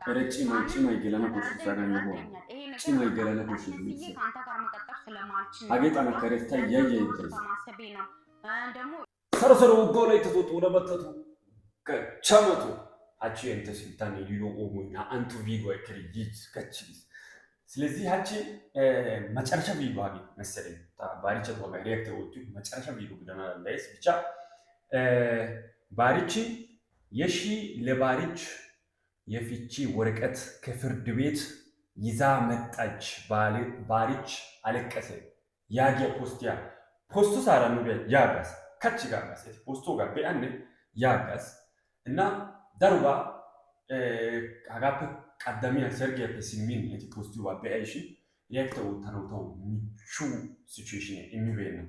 ኧረ ጭማይ ጭማይ ገለና ኮሽሽ ዛጋኝ ሆ ጭማይ ገለና ኮሽሽ ቤተሰብ ሀጌ ጠነከረች ያየ ይደስ ሰሮ ውጋው ላይ ተቶጡ ለመተቱ ከቸመቱ ሀቺ እንተ ስልጣን ሊሎ ኦሞና አንቱ ቪዲዮ አይከሪ ይጅ ከችስ ስለዚህ ሀቺ መጨረሻ ቪዲዮ ሀጌ መሰለኝ ባሪቸ ዋጋ ሪያክት ወጡ መጨረሻ ቪዲዮ ግደና ላይስ ብቻ ባሪቺ የሺ ለባሪች የፍቺ ወረቀት ከፍርድ ቤት ይዛ መጣች። ባሪች አለቀሰ። ያጊያ ፖስቲያ ፖስቱ ሳራ ኑቢያ ያጋስ ከች ጋጋስ እቲ ፖስቶ ጋር ቢአነ ያጋስ እና daruba hagaappe qaddamiya serggiyappe simmin eti posttiyoobaa be'ayshin react oottanawu tawu michchu situation immibeenna.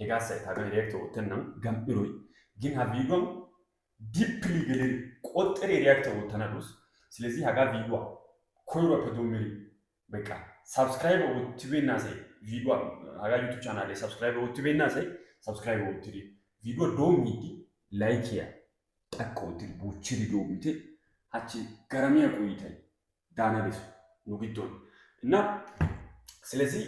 Hegaassa eta hagan react oottennan gam''iroy ግን ha viiduwan deeply gelidi qoxxiri react oottana doos. ስለዚህ hagaa viiduwa koyruwappe doommidi በቃ subscribe oottibeenna asay viiduwa hagaa YouTube channel subscribe oottibeenna asay subscribe oottidi viiduwa doommiiddi like ጠቅ oottidi bochchidi doommite hachchi garamiya qoyitay daana dees nu giddon እና ስለዚህ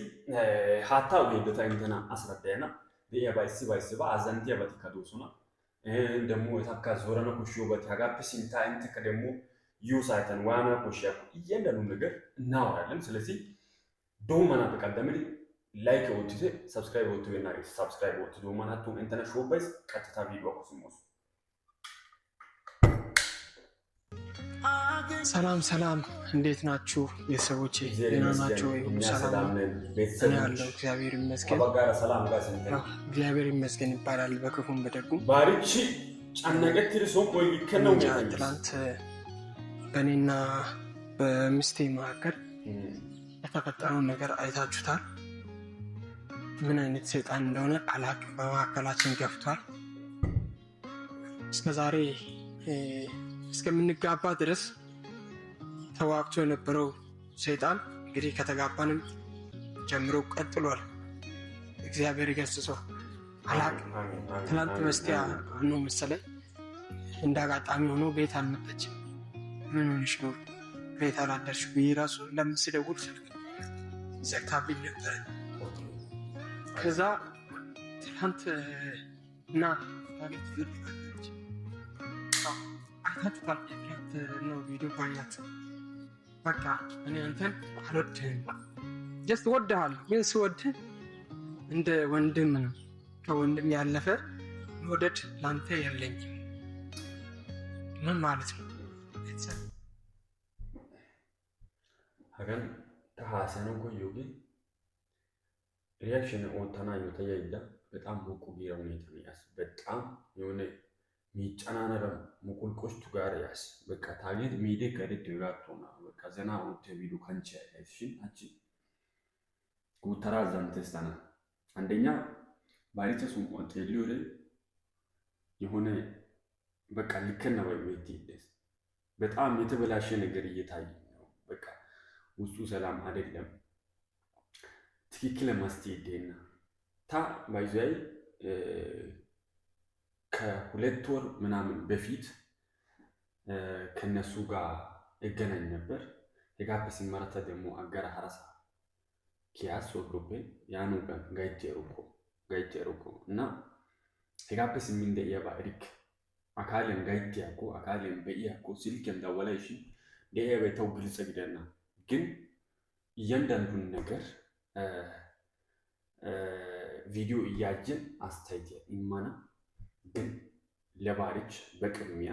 haattaa uyeddota inttena asraddayana de'iyabaa issibaa issibaa azzanttiyabatikka doosona. ደግሞ etakka zorana koshshiyobati hagaappe sinttaa inttekka ደግሞ yiyo saatiyan waanana koshshiyakko እያንዳንዱ ነገር እናወራለን። ስለዚህ doommanappe qaddamidi like oottite, subscribe oottibeenaageeti subscribe ootti doommanatton inttena shoobbays. ቀጥታ ቪዲዮዋko simmoos. ሰላም ሰላም፣ እንዴት ናችሁ ቤተሰቦቼ? እግዚአብሔር ደህና ይመስገን፣ ናችሁ ወይ? ሁሉ እኛ ሰላም ሰላም ነው? ነን። እኔ ቤተሰቦች ያለው እግዚአብሔር ይመስገን። ከበጋራ ሰላም ጋር ስንተ ያው እግዚአብሔር ይመስገን ይባላል በክፉም በደጉም። ባሪቺ ጨነቀትሪ ሶም ይከነው እንጃ ትላንት በእኔና በሚስቴ መካከል የተፈጠረውን ነገር አይታችሁታል። ምን አይነት ሰይጣን እንደሆነ አላቅም። በመካከላችን ገብቷል። እስከ ዛሬ እስከምንጋባ ድረስ ተዋግቶ የነበረው ሰይጣን እንግዲህ ከተጋባንም ጀምሮ ቀጥሏል። እግዚአብሔር ይገስጸው። አላቅም። ትላንት በስቲያ ነው መሰለኝ እንደ አጋጣሚ ሆኖ ቤት አልመጣችም። ምን ሆነሽ ነው ቤት አላደርሽ ብዬ ራሱ ለምን ስደውል ስልክ ዘግታብኝ ነበረ። ከዛ ትላንት እና ትፈልጋለች አይታችኋል። ትላንት ነው ቪዲዮ ባያችሁ። በቃ እኔ አንተን አልወድህም፣ just እወድሃለሁ፣ ግን ስወድህ እንደ ወንድም ነው። ከወንድም ያለፈ መውደድ ለአንተ የለኝም። ምን ማለት ነው? ቤተሰብ Hagan ta haasayanawu koyiyoogee reaction oottanaayyo ta yaydda በጣም ሞቁ ጊራ ሁኔታ ነው ያስ በጣም የሆነ ሚጨናነረ ሙቁልቆሽቱ ጋር ያስ በቃ ታጌት ሚዴ ከደት ዮጋቶና በቃ ዘና ወጥተ ቪዲዮ ከንቸ ያሽን አቺ ጉተራ ዘንተስታና አንደኛ ባሪቸ ሱም ጤሊዮሬ የሆነ በቃ ልከና ወይ ቤት ይደስ በጣም የተበላሸ ነገር እየታየ ነው። በቃ ውስጡ ሰላም አይደለም። ትክክለ ማስቴዴና ታ ባይዛይ ከ2 ወር ምናምን በፊት ከነሱ ጋር እገናኝ ነበር። hegaappe ሲመረተ ደግሞ አገራ ሀረሳ ኪያስ ወግሮፔ ያኑ ጋር ጋይቼ ሩኮ እና hegaappe simmin de'iyabaa erikke. አካልን ጋይttiyakko አካልን be'iyakko ስልክም ደወለሽ de'iyabay tawu ግልጽ gidenna ግን እያንዳንዱን ነገር ቪዲዮ እያየን አስተያየት ኢማና ግን ለባሪች በቅድሚያ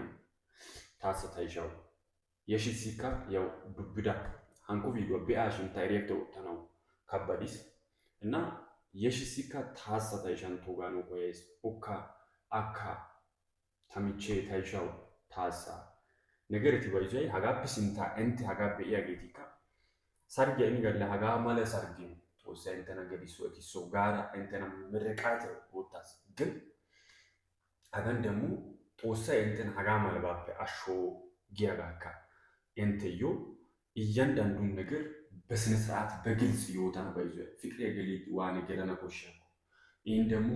ታሰታይሻው የሺሲካ ያው ዱብዳ ሃንኮ ቪዲዮ ቢአሽን ታይሬክት ወጥተነው ከባዲስ እና የሺሲካ ታሰታይሻን ቶጋኖ ቆየስ ኦካ አካ ተሚቼ ታይሻው ታሳ ነገር እቲ ባይዘይ hagaappe sintta intte hagaa be'iyaageetikka sarggiya inni galla hagaa mala sarggin Xoossay inttena gelisso ekisso gaara inttena ምርቃት oottaas ግን hagan ደግሞ Xoossay inttena hagaa malabaappe asho giyagaakka intteyo እያንዳንዱን ነገር በስነ ስርዓት በግልጽ yootana bayzoy ፍቅሬ ገሊት ዋነ gelana koshshiyakko ይህን ደግሞ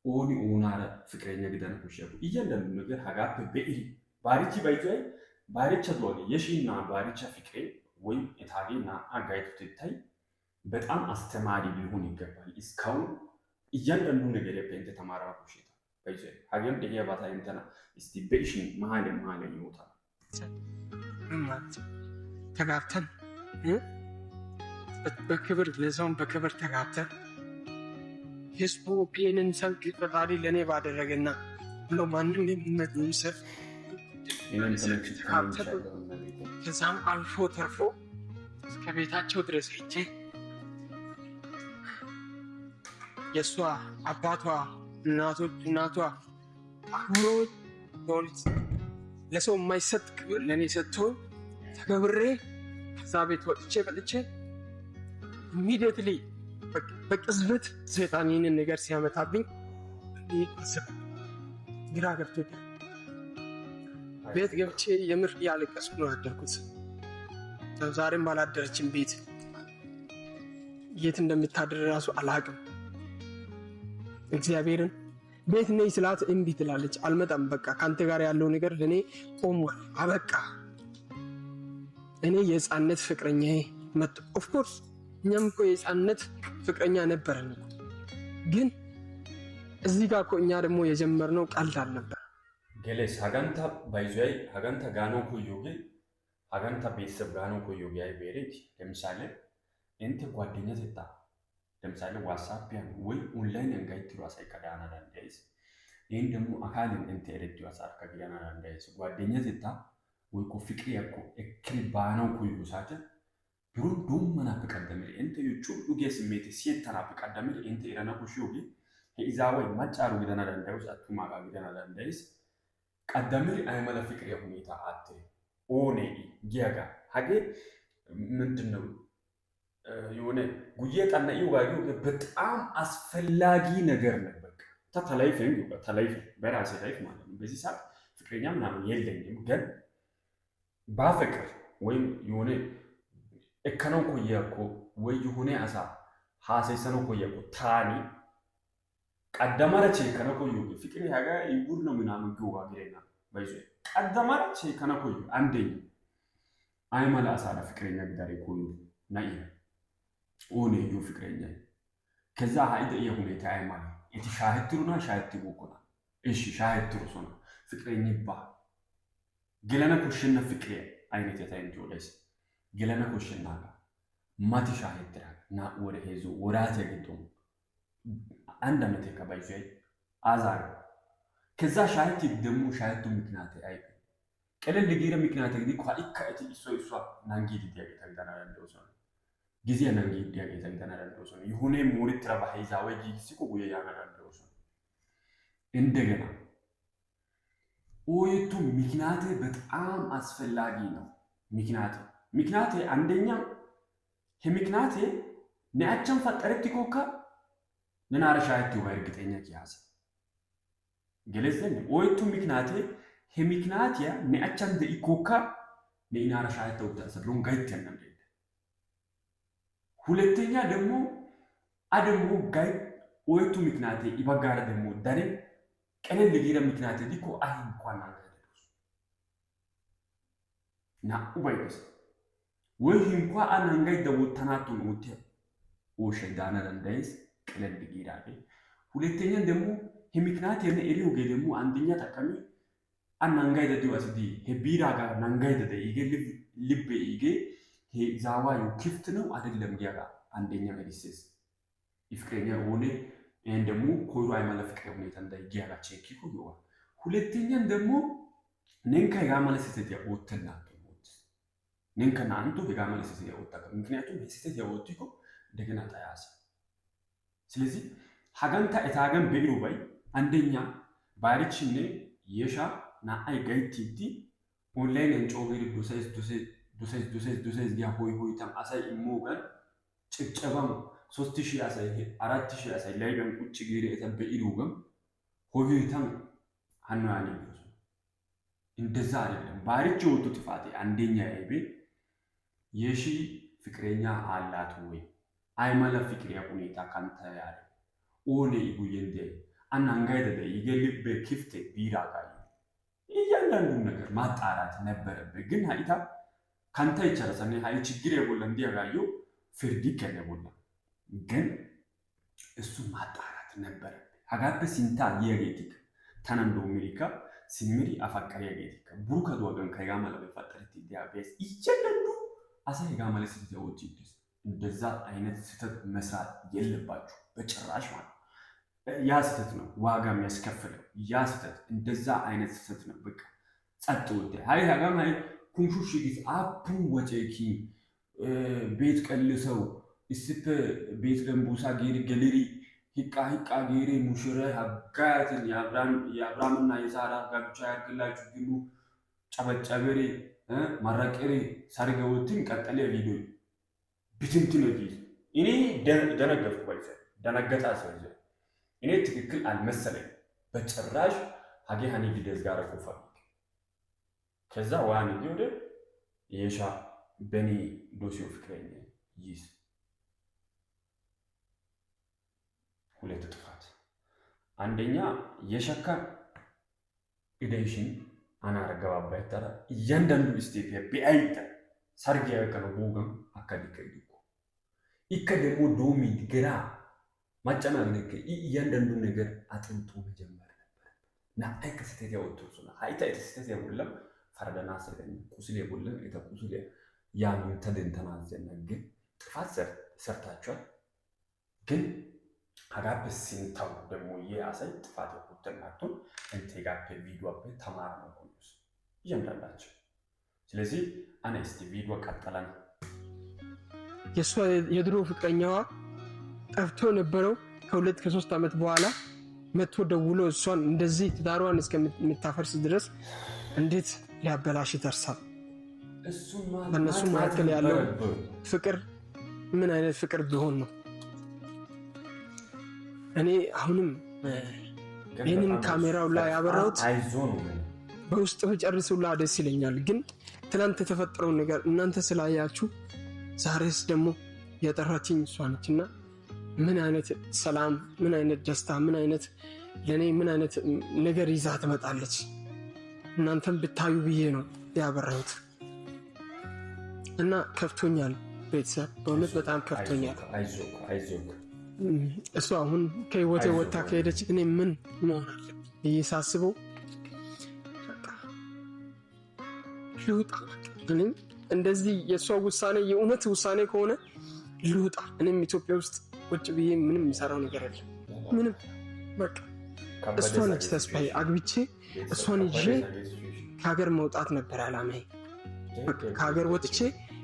ooni oonaara ፍቅረኛ gidana koshshiyakko እያንዳንዱ ነገር hagaappe be'iri ባሪቺ ባይዞይ ባሪቻ ዱዋጌ የሺና ባሪቻ ፍቅሬ ወይም እታጌና አጋይቱ ትታይ በጣም አስተማሪ ሊሆን ይገባል። እስካሁን እያንዳንዱ ነገር የፔንተ ተማራ ኩሽታ በይዘ ሀገም ደሄ ባታ እንተና እስቲ በኢሽን መሀል መሀል ይወጣል። ምን ማለት ነው? ተጋብተን በክብር ለሰውም በክብር ተጋብተን ህዝቡ ይህንን ሰርግ ፈጣሪ ለእኔ ባደረገና ብሎ ማንም የሚመጣውን ሰልፍ እኔም ተመችቶኛል። ከዛም አልፎ ተርፎ እስከ ቤታቸው ድረስ ሄጄ የእሷ አባቷ እናቷ አክብሮ በእውነት ለሰው የማይሰጥ ክብር ለእኔ ሰጥቶ ተከብሬ ከዛ ቤት ወጥቼ በልቼ immediately በቅጽበት ሰይጣን ይህንን ነገር ሲያመጣብኝ እኔ አስብ ግራ ገብቶኛል። ቤት ገብቼ የምር እያለቀስኩ ነው ያደርኩት። ዛሬም አላደረችም። ቤት የት እንደምታድር እራሱ አላውቅም። እግዚአብሔርን ቤት ነይ ስላት እምቢ ትላለች። አልመጣም፣ በቃ ከአንተ ጋር ያለው ነገር ለእኔ ቆሟል፣ አበቃ። እኔ የህፃነት ፍቅረኛዬ መጥ of course እኛም እኮ የህፃነት ፍቅረኛ ነበረን እኮ። ግን እዚህ ጋር እኮ እኛ ደግሞ የጀመርነው ቀልድ አልነበር። ገሌስ ሀጋንታ ባይዞይ ሀጋንታ ጋኖ ኮዮጌ ሀጋንታ ቤተሰብ ጋኖ ኮዮጌ አይ ቤሬት ለምሳሌ እንተ ጓደኛ ቴታ ለምሳሌ ዋትስአፕያን ወይ ኦንላይን ጋይትሩ አሳይ ከዳና ዳንዳይስ ይህን ደግሞ አካልን እንተ ኤሬዲዮ አሳር ከጊዳና ዳንዳይስ ጓደኛ ቴታ ወይ ኮ ፍቅሪ ያኮ እክሪ ባናው ኮዮ ሳተ ቢሮን ዶመናፕ ቀደምል እንተ ጩ ዱጌ ስሜት ሲየተናፕ ቀደምል እንተ ኤረና ኮሽዮጌ ሄኢዛወይ ማጫሩ ጊዳና ዳንዳዩስ አቱማጋ ጊዳና ዳንዳይስ ቀደምል አይመለ ፍቅር ሁኔታ አቴ ኦኔ ጊያጋ ሀጌ ምንድን ነው የሆነ ጉዬ ጠናኢ ጋጊ በጣም አስፈላጊ ነገር ነው። በቃ ተላይፍ ተላይፍ በራሴ ላይፍ ማለት ነው። በዚህ ሰዓት ፍቅረኛ ምናምን የለኝም፣ ግን ባፈቅር ወይም የሆነ እከነው ኮየኮ ወይ የሆነ አሳ ሀሰይሰነው ኮየኮ ታኒ ቀደማረቼ ከነ ኮዩ ፍቅር ያጋ ይጉር ነው ምናምን ግዋ ግሬና ባይዞ ቀደማረቼ ከነ ኮዩ አንደኛ አይመላ አሳራ ፍቅረኛ ግዳሬ ኮዩ ናይ ኦኔ ዩ ፍቅረኛ ከዛ ሀይደ የሁኔታ አይማለ እቲ ሻህትሩና ሻህት ቦኮና እሺ ሻህትሩ ሶና ፍቅረኝ ባ ገለነ ኮሽነ ፍቅሬ አይነት የታይን ጆለስ ገለነ ኮሽና ጋ ማቲ ሻህትራ ና ወደ ሄዙ ወራት የግዶም አንድ ዓመት ከባይዞ አዛር ከዛ ሻህት ደግሞ ሻህቱ ምክንያት አይ ቀለል ጊረ ምክንያት ግዲ ኳ ኢካ እቲ እሶ እሷ ናንጊ ዲያጌ ተግዳና ያለው ሰው ጊዜ ናንጊ ዲያጌ ተግዳና ያለው ሰው ይሁኔ ሞሪት ትራባ ሄዛወ ጊሲኮ ጉየ ያና ያለው ሰው እንደገና ኦይቱ ምክንያቴ በጣም አስፈላጊ ነው። ምክንያቴ አንደኛ ምክንያቴ ነአቸን ፈጠረቲ ኮካ ነናረ ሻይቲ እርግጠኛ ኪያሰ ገለዘን ኦይቱ ምክንያቴ ሄምክንያትያ ነአቸን ደኢኮካ ነኢናረ ሻይቲ ወጣ ሰብሮን ጋይት ያናም ሁለተኛ ደግሞ አደሞ ጋይ ኦይቱ ምክንያቴ ይባጋራ ደግሞ ዳኔ ቀለል ጊረ ምክንያቴ ዲኮ አይ እንኳን ናኡ ባይደስ ወይ እንኳ አናንጋይ ደወተናቱን ኦቴ ኦሸ ዳና ዳንዳይስ ቀለል ጊራቤ ሁለተኛ ደግሞ ሄምክንያት የነ ኤሪዮጌ ደግሞ አንደኛ ጠቀሚ አናንጋይ ደዲው አስዲ ሄቢራ ጋር ናንጋይ ደደ ይገ ልቤ ይገ ዛዋዩ ክፍት ነው አይደለም ጊያጋ አንደኛ መዲሴስ ይፍቅረኛ ሆነ ይሄን ደግሞ ኮይሮ አይማለ ፍቅረ ሁኔታ እንዳይ ጊያጋ ቼክ ይቆ ሁለተኛን ደግሞ ነንካ ሄጋ ማለት ስህተት ያወተና ነንከና አንቱ ሄጋ ማለት ስህተት ያወጣ ምክንያቱም ስህተት ያወጡ ይኮ እንደገና ታያሰ ስለዚህ ሀገንታ እታገን በኢሩ ባይ አንደኛ ባሪችኔ የሻ ናአይ ጋይቲቲ ኦንላይን እንጮ ዶሳይስ ዶሳይስ ዶሳይስ ዶሳይስ ዶሳይስ ጊያ ሆይ ሆይ ታም አሳይ ኢሞጋን ጭብጨባም 3000 አሳይ 4000 አሳይ ላይበን ቁጭ ጊሪ እተበ ኢሩገም ሆይ ሆይ ታም ሀኖ ያኔ እንደዛ አይደለም። ባሪች ወጡ ጥፋቴ አንደኛ አይቤ የሺ ፍቅረኛ አላት ወይ አይመለ ፍቅሪያ ሁኔታ ካንተ ያለ ኦኔ ይጉየንደ አናንጋይደ ይገልበ ክፍቴ ቢራ ጋይ እያንዳንዱን ነገር ማጣራት ነበረብህ። ግን ሀኢታ ካንተ ይቸረሰኔ ሀይ ችግር የቦላ እንዲያጋዩ ፍርድ ከነቦላ ግን እሱ ማጣራት ነበረብህ። ሀጋበ ሲንታ የጌቲክ ተነንዶ ሜሪካ ሲምሪ አፋቀሪ የጌቲክ ቡሩከ ድዋገን ከጋ ማለ ፈጠርቲ ዲያቤስ እያንዳንዱ አሳ ሄጋ ማለት ስህተት ያወጪ እንደዛ አይነት ስህተት መስራት የለባችሁ በጭራሽ ማለት ነው። ያ ስህተት ነው ዋጋ የሚያስከፍለው ያ ስህተት እንደዛ አይነት ስህተት ነው። በቃ ጸጥ ወደ ሀይ ሀጋም ሀይ ኩንሹሽ ጊዜ አፑን ወጨኪ ቤት ቀልሰው እስፕ ቤት ገንቡሳ ጌሪ ገሊሪ ሂቃ ሂቃ ጌሪ ሙሽረ ሀጋያትን የአብርሃምና የሳራ ጋብቻ ያርግላችሁ ግኑ ጨበጨበሬ መረቅሬ ሰርገውትን ቀጠለ ቪዲዮ ብትንትን ጊዜ እኔ ደነገጥኩ። ባይዘ ደነገጣ ሰው እኔ ትክክል አልመሰለኝ በጭራሽ። ሀጌ ሀኒ ቪዲዮዝ ጋር ቆፋ ከዛ ዋን ወደ የሻ በኔ ዶሲዮ ፍቅረኛ ይዝ ሁለት ጥፋት፣ አንደኛ የሸካ ኢደሽን አናረገባባ ይታራ እያንዳንዱ ስቴፕ ቢአይታ ሰርግ ያከነው ቦገም አካዲከ ይዱኩ ኢከ ደግሞ ዶሚ ግራ ማጫና ግደከ እያንዳንዱ ነገር አጥንቶ መጀመር ነበር። ናአይ ከስተት ያወጡ ሱና ሃይታ የተስተት ያቦለም ፈረደና ሰገኝ ቁስል የቦለም የተቁስል ያምን ተደንተና ዘና ግን ጥፋት ሰርታችኋል። ግን ሀጋበ ሲንታው ደግሞ የአሳይ ጥፋት የቁጥናቱን እንቴጋፔ ቪዲዮ አበ ተማር ነው ኮንስ እያንዳንዳቸው። ስለዚህ አነ እስቲ ቪዲዮ ቀጠለን። የእሷ የድሮ ፍቅረኛዋ ጠፍቶ ነበረው ከ2 ከ3 ዓመት በኋላ መጥቶ ደውሎ እሷን እንደዚህ ትዳሯን እስከምታፈርስ ድረስ እንዴት ሊያበላሽ ይደርሳል? በእነሱ መካከል ያለው ፍቅር ምን አይነት ፍቅር ቢሆን ነው? እኔ አሁንም ይህንን ካሜራው ላይ ያበራሁት በውስጥ ብጨርሱላ ደስ ይለኛል። ግን ትናንት የተፈጠረውን ነገር እናንተ ስላያችሁ ዛሬስ ደግሞ የጠራችኝ እሷ ነች እና ምን አይነት ሰላም፣ ምን አይነት ደስታ፣ ምን አይነት ለእኔ ምን አይነት ነገር ይዛ ትመጣለች? እናንተም ብታዩ ብዬ ነው ያበራሁት እና ከፍቶኛል። ቤተሰብ በእውነት በጣም ከፍቶኛል። እሷ አሁን ከህይወቴ ወጥታ ከሄደች እኔ ምን መሆን አለብኝ ብዬ ሳስበው ልውጣ። እኔም እንደዚህ የእሷ ውሳኔ የእውነት ውሳኔ ከሆነ ልውጣ። እኔም ኢትዮጵያ ውስጥ ቁጭ ብዬ ምንም የሚሰራው ነገር የለም። ምንም በቃ እሷ ነች ተስፋዬ። አግብቼ እሷን ይዤ ከሀገር መውጣት ነበር አላማዬ። ከሀገር ወጥቼ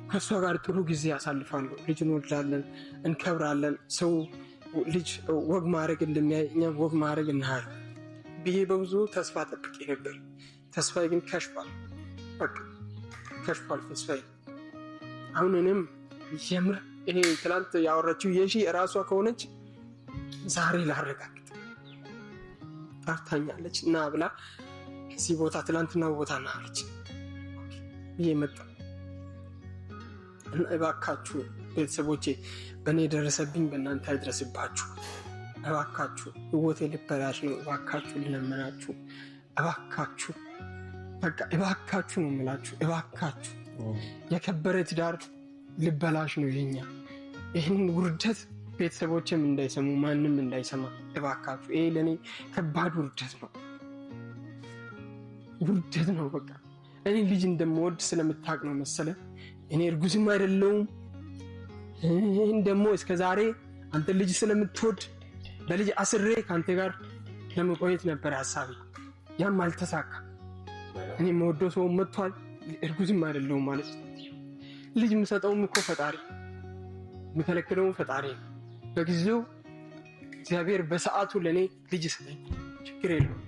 ከእሷ ጋር ጥሩ ጊዜ አሳልፋለሁ። ልጅ እንወልዳለን፣ እንከብራለን። ሰው ልጅ ወግ ማድረግ እንደሚያይ እኛም ወግ ማድረግ እናያለን ብዬ በብዙ ተስፋ ጠብቄ ነበር። ተስፋዬ ግን ከሽፏል። በቃ ከሽፏል ተስፋዬ። አሁን እኔም የምር ይሄ ትላንት ያወራችው የሺ እራሷ ከሆነች ዛሬ ላረጋግጥ ጠርታኛለች እና ብላ እዚህ ቦታ ትላንትና ቦታ ና አለች ብዬ መጣ። እና እባካችሁ ቤተሰቦቼ በእኔ የደረሰብኝ በእናንተ አይድረስባችሁ። እባካችሁ ህይወቴ ልበላሽ ነው። እባካችሁ ልለመናችሁ፣ እባካችሁ በቃ እባካችሁ ነው የምላችሁ። እባካችሁ የከበረ ትዳር ልበላሽ ነው የኛ። ይህንን ውርደት ቤተሰቦችም እንዳይሰሙ ማንም እንዳይሰማ እባካችሁ። ይሄ ለእኔ ከባድ ውርደት ነው፣ ውርደት ነው። በቃ እኔ ልጅ እንደምወድ ስለምታውቅ ነው መሰለ። እኔ እርጉዝም አይደለውም። ይህን ደግሞ እስከ ዛሬ አንተ ልጅ ስለምትወድ በልጅ አስሬ ከአንተ ጋር ለመቆየት ነበር ሀሳቤ። ያም አልተሳካ። እኔ የምወደው ሰው መጥቷል። እርጉዝም አይደለውም ማለት ነው። ልጅ የምሰጠውም እኮ ፈጣሪ፣ የሚከለክለውም ፈጣሪ ነው። በጊዜው እግዚአብሔር በሰዓቱ ለእኔ ልጅ ሰጠኝ፣ ችግር የለውም።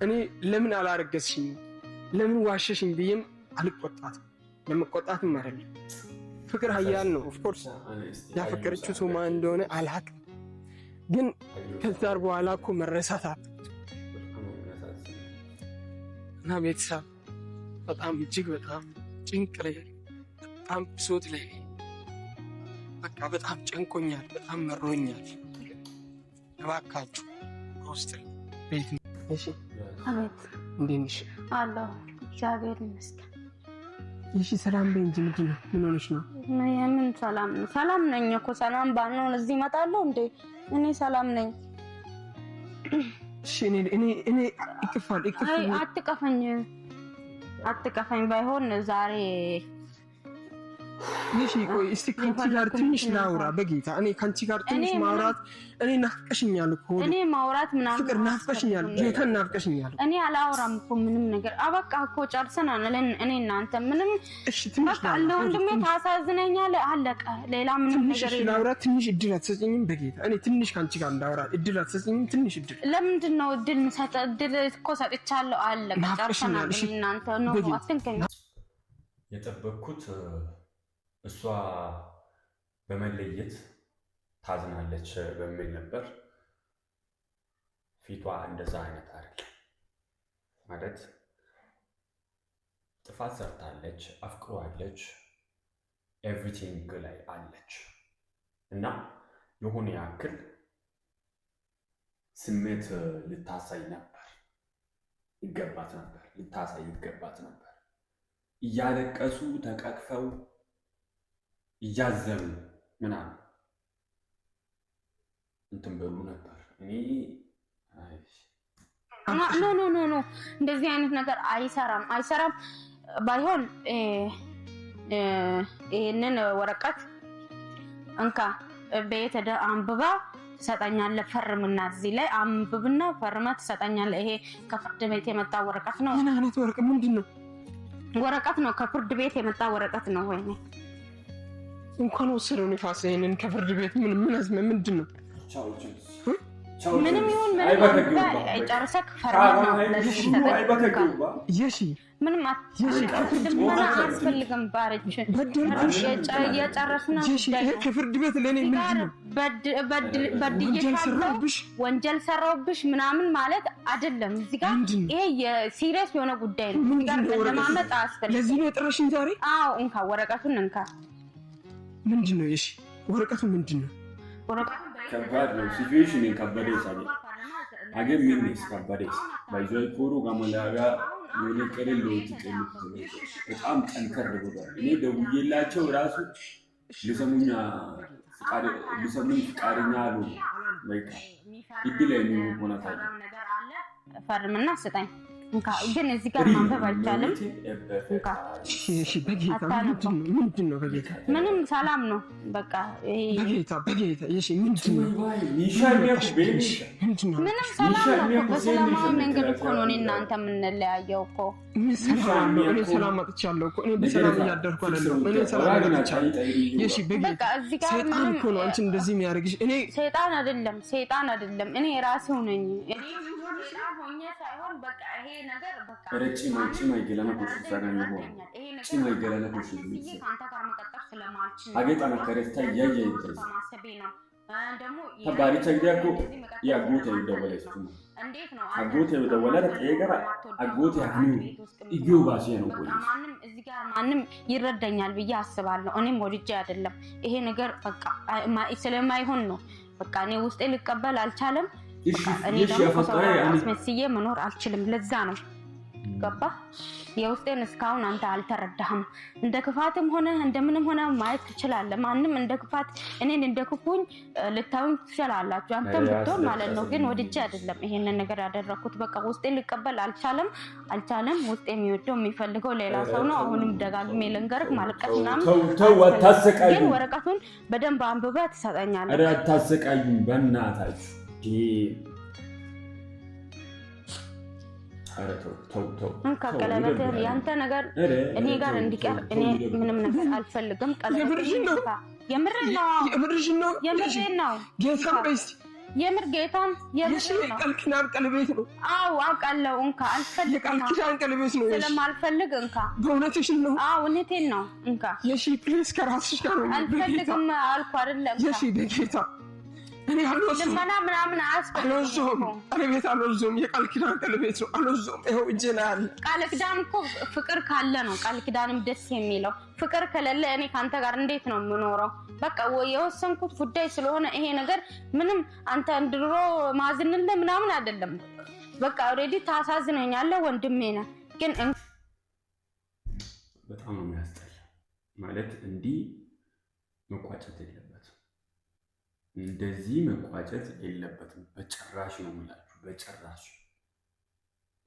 እኔ ለምን አላረገዝሽኝ ለምን ዋሸሽኝ ብዬም አልቆጣትም። ለመቆጣትም አይደለም። ፍቅር ኃያል ነው። Of course ያፈቀረችው ሰው ማን እንደሆነ አላውቅም፣ ግን ከዛ በኋላ እኮ መረሳት እና ቤተሰብ በጣም እጅግ በጣም ጭንቅ ላይ በጣም ብሶት ላይ በቃ በጣም ጨንቆኛል፣ በጣም መሮኛል። እባካችሁ ውስጥ ቤት እሺ፣ እንዴት ነሽ? አለሁ፣ እግዚአብሔር ይመስገን። እሺ ሰላም በይ እንጂ ምንድን ነው? ምን ሆነሽ ነው? የምን ሰላም ነው? ሰላም ነኝ እኮ። ሰላም ባልሆን እዚህ እመጣለሁ እንዴ? እኔ ሰላም ነኝ። እሺ እኔ ይቅፋል ይቅፍ። አይ አትቀፈኝ፣ አትቀፈኝ። ባይሆን ዛሬ እሺ ቆይ እስቲ ከአንቺ ጋር ትንሽ ላውራ። በጌታ እኔ ከአንቺ ጋር ትንሽ ማውራት፣ እኔ ናፍቀሽኛል እኮ። እኔ ማውራት ምናምን ፍቅር ናፍቀሽኛል፣ ጌታን ናፍቀሽኛል። እኔ አላወራም እኮ ምንም ነገር። አበቃ እኮ ጨርሰናል። እኔ እናንተ ምንም። እሺ ትንሽ በቃ እንደ ወንድሜ ታሳዝነኛለህ። አለቀ። ሌላ ምንም ትንሽ ነገር እሺ የለም። ላውራ፣ ትንሽ እድል አትሰጭኝም? በጌታ እኔ ትንሽ ከአንቺ ጋር እንዳውራ እድል አትሰጭኝም? ትንሽ እድል። ለምንድን ነው እድል የምሰጠህ? እድል እኮ ሰጥቻለሁ። አለቀ፣ ናፍቀሽኛል። ጨርሰናል። እሺ እኔ እናንተ ነው። በጌታ አትንከኝ። የጠበቅኩት እሷ በመለየት ታዝናለች በሚል ነበር። ፊቷ እንደዛ አይነት አይደለም። ማለት ጥፋት ሰርታለች፣ አፍቅሯለች፣ everything ላይ አለች እና የሆነ ያክል ስሜት ልታሳይ ነበር ይገባት ነበር፣ ልታሳይ ይገባት ነበር። እያለቀሱ ተቃቅፈው እያዘኑ ምናምን እንትን በሉ ነበር። እኔ አይ No, no, no, no፣ እንደዚህ አይነት ነገር አይሰራም፣ አይሰራም። ባይሆን ይህንን ወረቀት እንካ፣ ቤት ሄደህ አንብባ ትሰጠኛለህ። ፈርምና እዚህ ላይ አንብብና ፈርመ ትሰጠኛለህ። ይሄ ከፍርድ ቤት የመጣ ወረቀት ነው። ምን አይነት ወረቀት ምንድን ነው? ወረቀት ነው፣ ከፍርድ ቤት የመጣ ወረቀት ነው። ወይኔ እንኳን ወሰደው ንፋስ ይሄንን ከፍርድ ቤት ምን ምን አዝመ ምንድን ነው? ምንም ይሁን ምንም አንብበህ ጨርሰህ ፈርመህ ነው ለዚህ የምሰጠህ። የሺ ምንም የሺ ከፍርድ ልመና አያስፈልግም። ባርች በደልኩሽ። የጨረስነው የሺ ጉዳይ ይሄ ነው። ከፍርድ ቤት ለእኔ እዚህ ጋር ምንድን ነው? ወንጀል በድዬሻለሁ ሰራሁብሽ? ወንጀል ሰራሁብሽ ምናምን ማለት አይደለም። እዚህ ጋር ምንድን ነው? ይሄ የ serious የሆነ ጉዳይ ነው። እዚህ ጋር ምንድን ነው ወረቀቱ? መለማመጥ አያስፈልግም። ለዚህ ነው የጠራሽኝ ዛሬ? አዎ እንካ፣ ወረቀቱን እንካ። ምንድን ነው የሺ ወረቀቱ ምንድን ነው? ወረቀቱን ከባድ ነው situation ከበደስ አገ አገ ሚኒስ ከበደስ ባይዞይ ኮሩ ጋሞላጋ የሆነ ቀለል ለውጥ በጣም ጠንከር ብሏል። እኔ ደውዬላቸው ራሱ ሊሰሙኝ ፍቃደኛ አሉ። በቃ እድል ላይ የሚሆናት አለ። ፈርምና ስጠኝ። እንካ። ግን እዚህ ጋር ማንበብ አይቻልም። እንካ። እሺ በጌታ አታነባም። ምንድን ነው ምንድን ነው በጌታ? ምንም ሰላም ነው። በቃ ይሄ በጌታ በጌታ የሺ ምንድን ነው? ምንድን ነው? ምንም ሰላም ነው እኮ። በሰላማዊ መንገድ እኮ ነው እኔ እናንተ የምንለያየው እኮ። ምን ሰላም ነው? እኔ ሰላም አጥቻለሁ እኮ። እኔ በሰላም እያደርኩ አይደለም። እኔ ሰላም አጥቻለሁ። የሺ በጌታ በቃ እዚህ ጋር ሰይጣን ምንም እኮ ነው አንቺን እንደዚህ የሚያደርግሽ። እኔ ሰይጣን አይደለም፣ ሰይጣን አይደለም። እኔ ራሴው ነኝ። እኔ ሰይጣን ሆኜ ሳይሆን በቃ ይሄ ነገር በቃ ኧረ ጭማይ ጭማይ ገለና ኮሽ ዛጋኝ ሆ ጭማይ ገለና ኮሽ ብዬ ከአንተ ጋር መቀጠል ስለማልችል ነው። አጌጣ ነከረስታ ያያ ይደርስ በማሰቤ ነው። ደግሞ ተባሪቻ ግዲያኮ ያጎቴ ይደወለስ እንዴት ነው አጎቴ ደወለ ጠየቀራ አጎቴ ሀኒ እጊው ባሴ ነው በቃ ቆይ ማንም እዚህ ጋር ማንም ይረዳኛል ብዬ አስባለሁ። እኔም ወድጄ አይደለም ይሄ ነገር በቃ ስለማይሆን ነው። በቃ እኔ ውስጤ ሊቀበል አልቻለም። እሺ በቃ እኔ እሺ ደግሞ ከሰው ያፈቀረ ጋር ያኒ አስመስዬ መኖር አልችልም። ለዛ ነው ገባ። የውስጤን እስካሁን አንተ አልተረዳህም። እንደ ክፋትም ሆነ እንደምንም ሆነ ማየት ትችላለህ። ማንም እንደ ክፋት እኔን እንደ ክፉኝ ልታዩኝ ትችላላችሁ፣ አንተም ብትሆን ማለት ነው። ግን ወድጄ አይደለም ይሄንን ነገር ያደረኩት። በቃ ውስጤ ሊቀበል አልቻለም አልቻለም። ውስጤ የሚወደው የሚፈልገው ሌላ ሰው ነው። አሁንም ደጋግሜ ልንገርህ፣ ማልቀስ ምናምን ተው ተው፣ አታሰቃዩኝ። ግን ወረቀቱን በደንብ አንብበህ ትሰጠኛለህ። ኧረ አታሰቃዩኝ በእናታችሁ። ኧረ ተው ተው ተው እንካ ቀለበትህን። ያንተ ነገር እኔ ጋር እንዲቀር እኔ ምንም ነገር አልፈልግም። የምርሽን ነው? የምሬን ነው። የምርሽን ነው? የምሬን ነው። ጌታን በይ እስኪ። የምር ጌታን የሺ የምሬን ነው። የቃል ኪዳን ቀለበት ነው። አዎ አውቃለሁ። እንካ አልፈልግም። የቃል ኪዳን ቀለበት ነው። የሺ ስለማልፈልግ እንካ። በእውነትሽን ነው? አዎ እውነቴን ነው። እንካ። የሺ please ከራስሽ ጋር ነው። በጌታ አልፈልግም አልኩ አይደለ? እንካ። የሺ በጌታ እኔ አልወስድም ልመና ምናምን አያስፈልግም አልወስደውም። እኮ። ቀለበት አልወስደውም። የቃል ኪዳን ቀለበት ነው። አልወስደውም። ይኸው እጄ ላይ አለ። ቃል ኪዳን እኮ ፍቅር ካለ ነው ቃል ኪዳንም ደስ የሚለው። ፍቅር ከሌለ እኔ ከአንተ ጋር እንዴት ነው የምኖረው? በቃ የወሰንኩት ጉዳይ ስለሆነ ይሄ ነገር ምንም አንተ እንድሮ ማዝንልህ ምናምን አይደለም። በቃ already ታሳዝነኛለህ፣ ወንድሜ ነህ። ግን በጣም ነው የሚያስጠላ። ማለት እንዲህ መቋጨት የለበትም። እንደዚህ መቋጨት የለበትም። በጭራሽ ነው የምላችሁ። በጭራሽ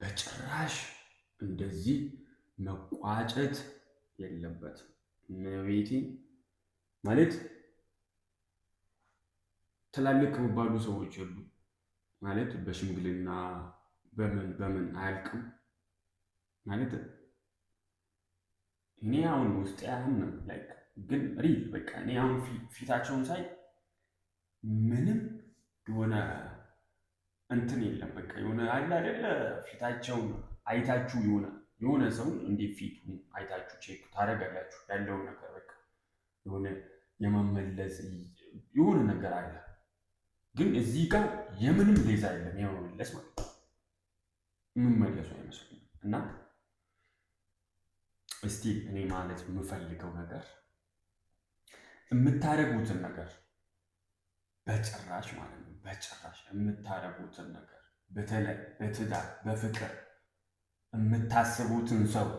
በጭራሽ እንደዚህ መቋጨት የለበትም። እመቤቴ ማለት ትላልቅ የሚባሉ ሰዎች የሉ ማለት በሽምግልና በምን በምን አያልቅም። ማለት እኔ አሁን ውስጤ አያምንም፣ like ግን real በቃ እኔ አሁን ፊታቸውን ሳይ ምንም የሆነ እንትን የለም። በቃ የሆነ አለ አይደለ፣ ፊታቸውን አይታችሁ የሆነ ሰውን እንዴት ፊቱን አይታችሁ check ታደርጋላችሁ ያለውን ነገር፣ በቃ የሆነ የመመለስ የሆነ ነገር አለ። ግን እዚህ ጋር የምንም ሌዛ የለም፣ የመመለስ ማለት ነው። የምመለሱ አይመስሉኝም። እና እስቲ እኔ ማለት የምፈልገው ነገር የምታደርጉትን ነገር በጭራሽ ማለት ነው፣ በጭራሽ የምታደርጉትን ነገር፣ በተለይ በትዳር በፍቅር የምታስቡትን ሰው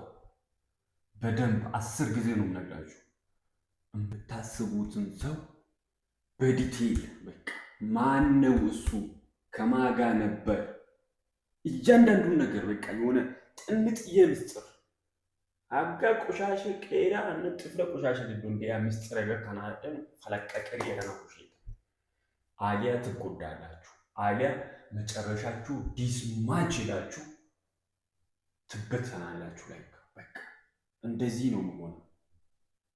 በደንብ 10 ጊዜ ነው የምነግራችሁ። የምታስቡትን ሰው በ detail በቃ ማን ነው እሱ፣ ከማጋ ነበር፣ እያንዳንዱን ነገር በቃ የሆነ ጥንጥዬ ምስጢር አጋ ቆሻሸ ቄራ ጥፍረ ቆሻሸ ግዶ እንዲያ ምስጢር ገከናደን ፈለቀቅር የረነ ኩሼት አሊያ ትጎዳላችሁ፣ አሊያ መጨረሻችሁ ዲስማች ይላችሁ ትበተናላችሁ። Like በቃ እንደዚህ ነው መሆነው።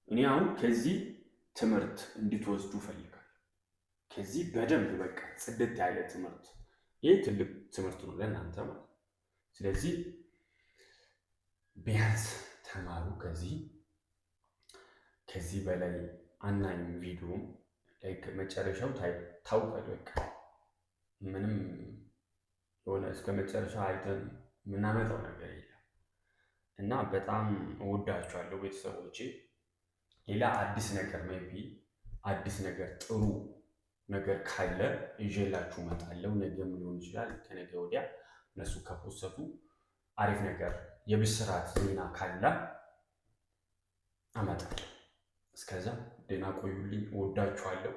እኔ አሁን ከዚህ ትምህርት እንድትወስዱ እፈልጋለሁ። ከዚህ በደንብ በቃ ጽድት ያለ ትምህርት፣ ይህ ትልቅ ትምህርት ነው ለእናንተ ማለት። ስለዚህ ቢያንስ ተማሩ። ከዚህ በላይ አናይም። ቪዲዮም like መጨረሻው ታውቋል። በቃ ምንም የሆነ እስከ መጨረሻ አይተን የምናመጣው ነገር የለም እና በጣም እወዳችኋለሁ ቤተሰቦቼ። ሌላ አዲስ ነገር፣ maybe አዲስ ነገር ጥሩ ነገር ካለ ይዤላችሁ እመጣለሁ። ነገም ሊሆን ይችላል፣ ከነገ ወዲያ እነሱ ከፖሰቱ አሪፍ ነገር የብስራት ዜና ካለ አመጣለሁ። እስከዛ ደህና ቆዩልኝ። እወዳችኋለሁ።